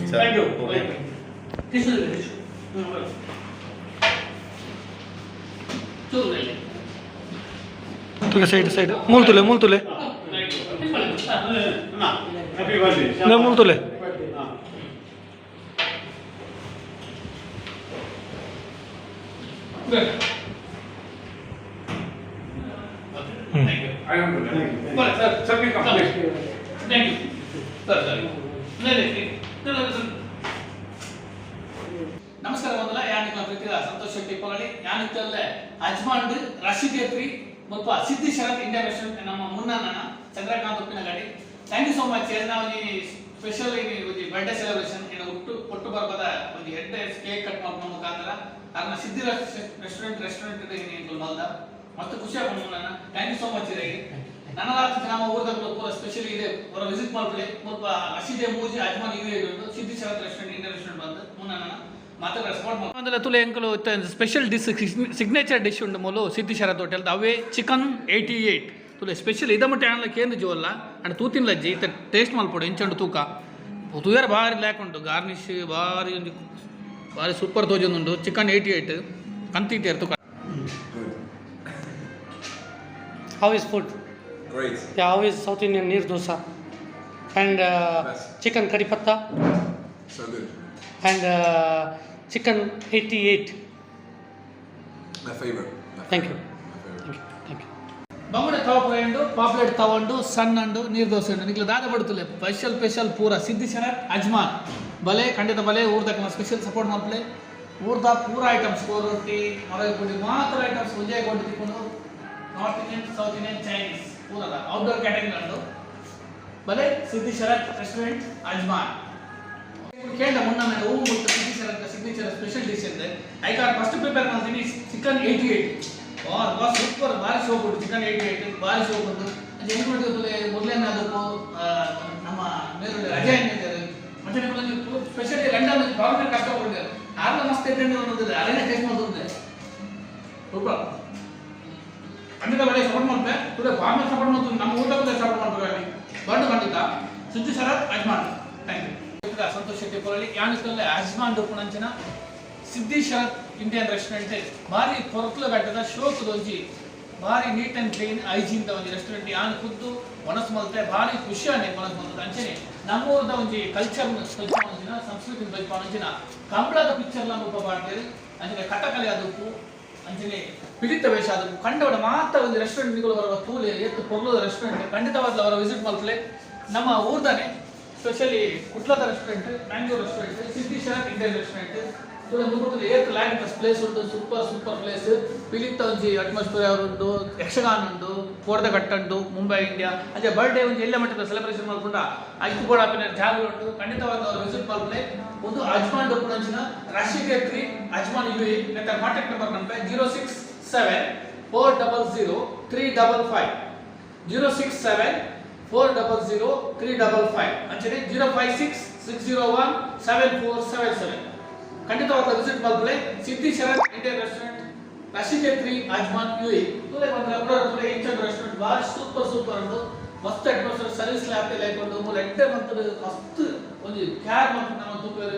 Pizza. Thank you. Okay. Tissue tissue. ಚೂರು. ತುಗೆ side side ಮೂಲ್ ತುಲೆ, ಮೂಲ್ ತುಲೆ. Happy birthday. ಮೂಲ್ ತುಲೆ. Good. Thank you. Sir, sir, come, please. Thank you. Sir, sorry. नहीं नहीं. ನಮಸ್ಕಾರ ಮೊದಲ ಯಾನಿಕ್ಲ ಪ್ರೀತಿದ ಸಂತೋಷ್ ಶೆಟ್ಟಿ ಪೊಗಳಿ. ಯಾನಿತ್ತಲ್ಲೇ ಅಜ್ಮಾಂಡ್ ರಶೀದೇತ್ರಿ ಮುಲ್ಪ ಸಿದ್ದಿ ಶರತ್ ಇಂಡಿಯಾ ರೆಸ್ಟೋರೆಂಟ್, ನಮ್ಮ ಮುನ್ನನ್ನ Chandrakant ಉಪ್ಪಿನಗಾಡಿ. Thank you so much. ನಾವು ಒಂಜಿ ಸ್ಪೆಷಲ್ ಒಂಜಿ ಬರ್ಡೇ ಸೆಲೆಬ್ರೇಷನ್, ಏನು ಹುಟ್ಟು ಕೊಟ್ಟು ಬರ್ಬದ ಒಂಜಿ ಎಡ್ಡೆ ಕೇಕ್ ಕಟ್ ಮಾಡ್ಕೊಂಡು ಮುಖಾಂತರ ಅರ್ನ ಸಿದ್ದಿ ರೆಸ್ಟೋರೆಂಟ್ ರೆಸ್ಟೋರೆಂಟ್ ಮಲ್ದ ಮಸ್ತ್ ಖುಷಿ ಆಪುಂಡು ಮುನ್ನನ್ನ. Thank you so much. ಇರೆಗ್ ನನ್ನ ನಮ್ಮ ಊರ್ದಕುಲು ಪೂರ ಸ್ಪೆಷಲಿ ಇದೆ ಹೊರ ವಿಸಿಟ್ ಮಾಡ್ಕೊಳ್ಳಿ. ಮುಲ್ಪ ರಶೀದೆ ಮೂಜಿ, ಅಜ್ಮಾನ್ ಯು ಎ ಉಂಟು. ಸಿದ್ದಿ ಶರತ್ ರೆಸ್ಟೋರೆಂಟ್, ಇಂಡಿಯನ್ ರೆಸ್ಟೋರೆಂಟ್ ಬಂದು ಮುನ್ನನ್ನ ಮಾತ್ರ ರೆಸ್ಪಾಂಡ್ ಮಾಡಿ. ತುಲೆ ಎಂಕುಲು ಸ್ಪೆಷಲ್ ಡಿಶ್, ಸಿಗ್ನೇಚರ್ ಡಿಶ್ ಉಂಡು ಮೂಲು ಸಿದ್ದಿ ಶರತ್ ಹೋಟೆಲ್, ಅವೇ ಚಿಕನ್ 88. ತುಲೆ ಸ್ಪೆಷಲ್ ಇದ ಮಟ್ಟ ಆನ್ಲ ಕೇಂದ್ರ ಜೋಲ್ಲ ಅಂಡ್ ತೂತಿನ ಲಜ್ಜಿ ಇತ್ತ ಟೇಸ್ಟ್ ಮಲ್ಪೊಡು ಎಂಚುಂಡು ತೂಕ. ತೂಯರ ಬಾರಿ ಲ್ಯಾಕ್ ಉಂಟು, ಗಾರ್ನಿಶ್ ಬಾರಿ ಒಂಜಿ ಬಾರಿ ಸೂಪರ್ ತೋಜೊಂದುಂಡು. ಚಿಕನ್ 88 ಕಂತಿತ್ತೇರ್ ತೂಕ. Good. How is food? Great. Yeah, how is South Indian neer dosa? And Best. Chicken curry patta So good. And chicken 88. My favorite. My Thank you. Favorite. My favorite. Thank you. Thank you. ಬಂಗುಡೆ ತವ ಉಂಡು, ಪಾಪ್ಲೆಟ್ ತವ ಉಂಡು, ಸಣ್ಣ ಉಂಡು, ನೀರು ದೋಸೆ ಉಂಡು. ನಿಕ್ಲೆ ದಾದ ಬಡ್ತುಲೆ ಸ್ಪೆಷಲ್ ಸ್ಪೆಷಲ್ ಪೂರ ಸಿದ್ದಿ ಶರತ್ ಅಜ್ಮಾನ್ ಬಲೆ, ಖಂಡಿತ ಬಲೆ. ಊರ್ದಕ್ಕೆ ಸ್ಪೆಷಲ್ ಸಪೋರ್ಟ್ ಮಲ್ಪಲೆ. ಊರ್ದ ಪೂರ ಐಟಮ್ಸ್, ಕೋರ್ ರೊಟ್ಟಿ, ಮೊರೈ ಪುಡಿ ಮಾತ್ರ ಐಟಮ್ಸ್ ಒಂಜೇ ಕೊಟ್ಟು ತಿಕ್ಕೊಂಡು. North Indian, south Indian, Chinese ಪೂರದ outdoor catering ಉಂಟು. ಬಲೆ ಸಿದ್ದಿ ಶರತ್ ರೆಸ್ಟೋರೆಂಟ್, ಅಜ್ಮಾನ್. ಕೇಂದ್ರ ಮುನ್ನ ಹೂವು ಮತ್ತು ಸಿದ್ದಿ ಶರತ್ ಸಿಗ್ನೇಚರ್ ಸ್ಪೆಷಲ್ ಡಿಶ್ ಇದೆ. ಐಕಾರ್ ಫಸ್ಟ್ ಪ್ರಿಪೇರ್ ಮಾಡ್ತೀನಿ ಚಿಕನ್ 88. ವಾ ವಾ, ಸೂಪರ್, ಭಾರಿ ಸೋಪ್ ಉಂಟು. ಚಿಕನ್ 88 ಭಾರಿ ಸೋಪ್ ಉಂಟು. ಅದು ಹೆಂಗ್ ಮಾಡಿದ್ರೆ ಮೊದಲನೇ ಅದಕ್ಕೂ ನಮ್ಮ ಮೇಲುಂಡೆ ರಜೆ ಏನಿದ್ದಾರೆ ಮತ್ತೆ ನಿಮ್ಮಲ್ಲಿ ಸ್ಪೆಷಲಿ ಲಂಡನ್ ಫಾರಿನರ್ ಕಸ್ಟಮರ್ ಉಂಟು. ಆರ್ಲ ಮಸ್ತ್ ಎಣ್ಣೆ ಅನ್ನೋದಿಲ್ಲ, ಅದೇನೆ ಟೇಸ್ಟ್ ಮಾಡ್ತದೆ. ಸೂಪರ್. ಖಂಡಿತ ಒಳ್ಳೆ ಸಪೋರ್ಟ್ ಮಾಡ್ತೆ ತುಲೆ. ಫಾರ್ಮರ್ ಸಪೋರ್ಟ್ ಮಾಡ್ತೀನಿ, ನಮ್ಮ ಊಟ ಸಪೋರ್ಟ್ ಮಾಡ್ಬೇಕು. ಬಂದು ಖಂಡಿತ Siddhi Sharath Ajman. Thank you. Santosh Shetty ಪೊರಳಿ. ಯಾನಿತ್ತಲ್ಲೇ ಅಜ್ಮಾನ್ ಉಪ್ಪುನಂಚಿನ ಸಿದ್ದಿ ಶರತ್ ಇಂಡಿಯನ್ ರೆಸ್ಟೋರೆಂಟ್ ಭಾರಿ ಪೊರತ್ಲು ಗಟ್ಟದ ಶೋಕದೊಂಜಿ ಭಾರಿ ನೀಟ್ ಅಂಡ್ ಕ್ಲೀನ್ ಹೈಜೀನ್ ಒಂಜಿ ರೆಸ್ಟೋರೆಂಟ್. ಯಾನ್ ಖುದ್ದು ಒಣಸ್ ಮಲ್ತೆ, ಭಾರಿ ಖುಷಿ ಆನೆ ಒಣಸ್ ಮಲ್ತದ. ಅಂಚನೆ ನಮ್ಮೂರ್ದ ಒಂಜಿ ಕಲ್ಚರ್ ಒಂಜಿನ ಸಂಸ್ಕೃತಿ ಬೈಪಾನಂಚಿನ ಕಂಬಳದ ಪಿಕ್ಚರ್ಲ ಮುಲ್ಪ ಪಾಡ್ತೇವೆ. ಅಂಚನೆ ಕಥಕಲಿ ಅದಕ್ಕೂ, ಅಂಚನೆ ಪಿಲಿತ ವೇಷ ಅದಕ್ಕೂ ಕಂಡವಡ ಮಾತ್ರ ಒಂದು ರೆಸ್ಟೋರೆಂಟ್ ನಿಗಳು ಬರುವ ತೂಲೆ ಎತ್ತು ಪೊರ್ಲದ ರೆಸ್ಟೋರೆಂಟ್. ಖಂಡಿತವಾದ ಅವರ ವಿಸಿಟ್ ಮಲ್ಪಲೆ. ನಮ್ಮ ಊರ್ದಾನೆ ಸ್ಪೆಷಲಿ ಕುಟ್ಲದ restaurant, Mangalore restaurant, Siddhi Sharath Indian restaurant. ತುಲೆ ಮುಗುತ್ತಲೆ ಏತ್ ಲ್ಯಾಂಡ್ ಪ್ಲೇಸ್ ಉಂಟು. Super super place. ಪಿಲಿತ್ತ ಒಂಜಿ ಅಟ್ಮಾಸ್ಫಿಯರ್ ಉಂಟು, ಯಕ್ಷಗಾನ ಉಂಟು, ಕೋರ್ದ ಕಟ್ಟುಂಟು, ಮುಂಬೈ ಇಂಡಿಯಾ. ಅಂಚೆ ಬರ್ಡೇ ಒಂಜಿ ಎಲ್ಲ ಮಟ್ಟದ ಸೆಲೆಬ್ರೇಷನ್ ಮಲ್ಪುಂಡ ಐಕು ಬೋಡ ಆಪಿನ ಜಾಗ ಉಂಟು. ಖಂಡಿತವಾದ ಅವರು ವಿಸಿಟ್ ಮಲ್ಪಲೆ. ಒಂದು ಅಜ್ಮಾನ್ ಡೊಕ್ಕುನಂಚಿನ ರಶಿಗೆ 3, ಅಜ್ಮಾನ್ ಯು ಎ. ನೆತ್ತ ಕಾಂಟ್ಯಾಕ್ಟ್ ನಂಬರ್ ನಮ್ಗೆ 067400355, 067400355. ಅಂಚನೆ 0566017477. ಖಂಡಿತವಾದ ವಿಸಿಟ್ ಮಲ್ಪಲೆ. ಸಿದ್ದಿ ಶರತ್ ಇಂಡಿಯನ್ ರೆಸ್ಟೋರೆಂಟ್, ರಶಿಕೆ 3, ಅಜ್ಮಾನ್ ಯು ಎ. ತುಲೆ ಬಂದ್ರೆ ತುಲೆ ಇಂಚನ್ ರೆಸ್ಟೋರೆಂಟ್ ಭಾರಿ ಸೂಪರ್ ಸೂಪರ್ ಉಂಟು. ಮಸ್ತ್ ಅಟ್ಮಾಸ್ಫಿಯರ್, ಸರ್ವಿಸ್ ಲ್ಯಾಪ್ ಲೈಕ್ ಉಂಟು. ಮೂಲ ಎಡ್ಡೆ ಮಂತ್ ಮಸ್ತ್ ಒಂಜಿ ಕ್ಯಾರ್ ಮಂತ್ ನಮ್ಮ ತೂಪೇರು.